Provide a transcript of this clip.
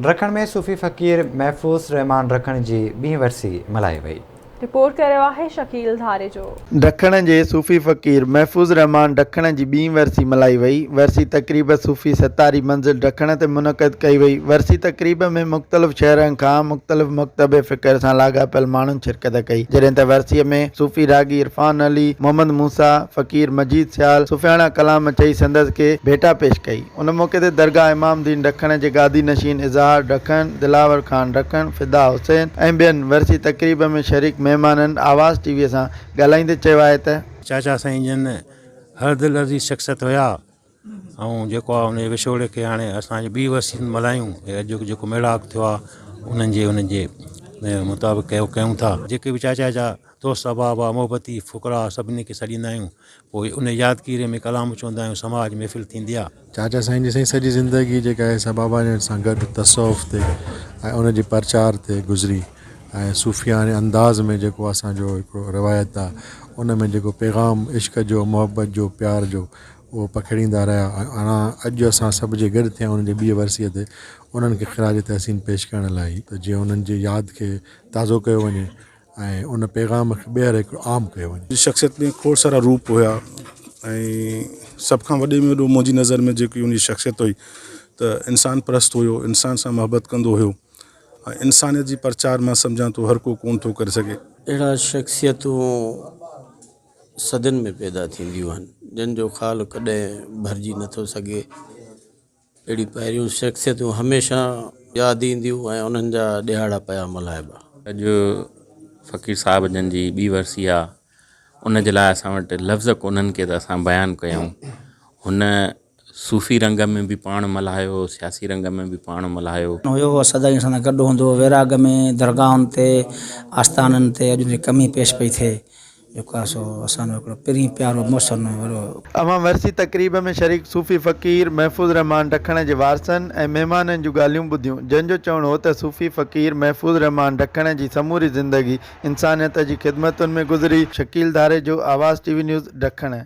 ڊکڻ ۾ صوفي فقير محفوظ رحمان ڊکڻ جي ٻي ورسي ملهائي وئي. رپورٽ ڪري رهيو آهي شڪيل ڌاريجو. ڊکڻ جي صوفي فقير محفوظ رحمان ڊکڻ جي ٻي ورسي ملهائي وئي. ورسي تقريب صوفي ستاري منزل ڊکڻ تي منعقد ڪئي وئي. ورسي تقريب ۾ مختلف شهرن کان مختلف مڪتب فڪر سان لاڳاپيل ماڻهن شرڪت ڪئي. جڏهن ته ورسي ۾ صوفي راڳي عرفان علي، محمد موسيٰ، فقير مجيد سيال صوفياڻا ڪلام چئي سندس کي ڀيٽا پيش ڪئي. ان موقعي تي درگاهه امام الدين ڊکڻ جي گادي نشين اظهار ڊکڻ، دلاور خان ڊکڻ، فدا حسين ۽ ٻين ورسي تقريب ۾ شريڪ مهمانن آواز ٽي وي سان ڳالهائيندي چيو آهي ته. چاچا سائين جن هر دل عزيز شخصيت هيا ۽ جيڪو آ ان جي وڇوڙي کي هاڻي اسان اڄ ٻي ورسي ملهايون ۽ اڄ جيڪو ميڙاڪ ٿيو آ انهن جي انهن جي مطابق ڪيو ڪيون ٿا جيڪي به چاچا جا دوست احباب آ محبتي فقراء سڀني کي سڏيندا آهيون پوء ان يادگيري ۾ ڪلام چوندا آهيون، سماج محفل ٿيندي آ. چاچا سائين جي سائين سڄي زندگي جيڪا آهي سا بابا جن سان گڏ تصوف تي ۽ ان جي پرچار تي گذري ۽ صوفياڻي انداز ۾ جيڪو اسان جو هڪڙو روايت آ ان ۾ جيڪو پيغام عشق جو محبت جو پيار جو اهو پکيڙيندا رهيا ۽ اڻا اڄ اسان سڀ جي گڏ ٿيا آهيون انهن جي ٻي ورسيء تي انهن کي خراج تحسين پيش ڪرڻ لاء ئي ته جيئن انهن جي ياد کي تازو ڪيو وڃي ۽ ان پيغام کي ٻيهر هڪ عام ڪيو وڃي. جي شخصيت ۾ کوڙ سارا روپ هيا ۽ سڀ کان وڏي ۾ وڏو منهنجي نظر ۾ جيڪي ان جي شخصيت هئي ته انسان پرست هيو انسان سان محبت ڪندو هيو ۽ انسانيت جي پرچار مان سمجهان ٿو هر ڪو ڪون ٿو ڪري سگهي. اهڙا شخصيتون صدين ۾ پيدا ٿينديون آهن جن جو خال ڪڏهن ڀرجي نٿو سگهي. اهڙيون پهريون شخصيتون هميشه ياد اينديون ۽ انهن جا ڏهاڙا پيا ملهائبا. اڄ فقير صاحب جن جي ٻي ورسي آ ان جي لاء اسان وٽ لفظ ڪونهن ڪي ته اسان بيان ڪيون هن صوفي رنگ ۾ به پاڻ ملهايو سياسي رنگ ۾ به پاڻ ملهايو. هيو هو سدائين اسان سان گڏ هوندو هو ويراڳ ۾ درگاهن تي آستانن تي اڄ ان جي ڪمي پيش پئي ٿئي. جيڪو آهي سو اسان جو هڪڙو پرين پيارو محسن وڏو. اوهان ورسي تقريب ۾ شريڪ صوفي فقير محفوظ الرحمان ڊکڻ جي وارثن ۽ مهمانن جون ڳالهيون ٻڌيون جن جو چوڻ هو ته صوفي فقير محفوظ الرحمان ڊکڻ جي سموري زندگي انسانيت جي خدمتن ۾ گذري. Shakeel Dharejo, Awaz T V news, Dakhan.